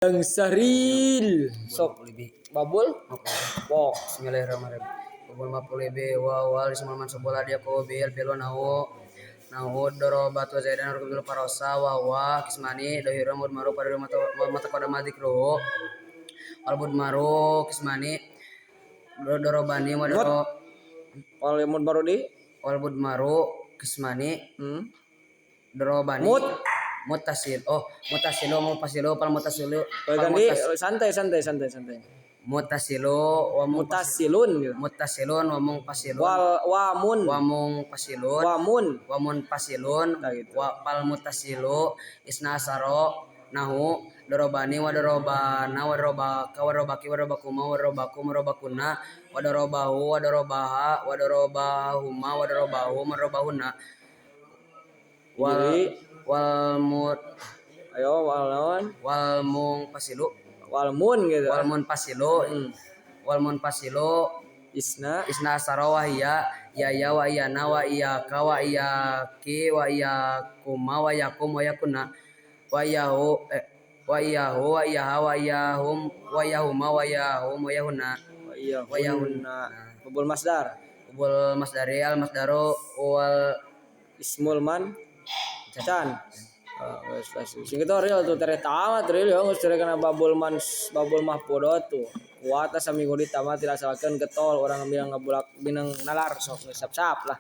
Yang sahril sok babul pok. Bismillahirrahmanirrahim. Babul maf'ul bi wa wal ismul mansub wal dia ko bil fi'lu nahu nahu darabatu zaidan rukbul parosa wa wa kismani dohiru mudmaru pada mata mata pada madikruhu wal mudmaru kismani dorobani wa doro wal mudmaru di wal mudmaru kismani dorobani mut mutasil oh mutasilu mufasilu pal mutasilu pal ganti santai santai santai santai mutasilu wa mutasilun gitu. Mutasilun wa munfasilun wal wamun wa munfasilun wamun wa munfasilun nah, gitu. Wa pal mutasilu isna asaro nahu dorobani wa dorobana wa dorobaka wa dorobaki wa dorobakuma wa dorobakum wa dorobakuna wa dorobahu wa dorobaha wa dorobahuma wa dorobahum wa dorobahuna wal wal mut ayo wal naon wal munfasilu wal mun gitu wal munfasilu wal munfasilu isna isna asara wa hiya ya ya wa iyana wa iyaka wa iyaki wa iyakuma wa yakum wa yakuna wa iyahu wa iyahu wa iyaha wa iyahum wa iyahuma wa iyahum wa iyahuna wa iyahunna. Babul masdar babul masdari al masdaru wal ismul man can sing itu real tuh tere tamat real ya geus tere kana babul man babul mahfudot tuh kuat saminggu ditambah tidak salahkan getol orang bilang ngabulak binang nalar sok sap-sap lah.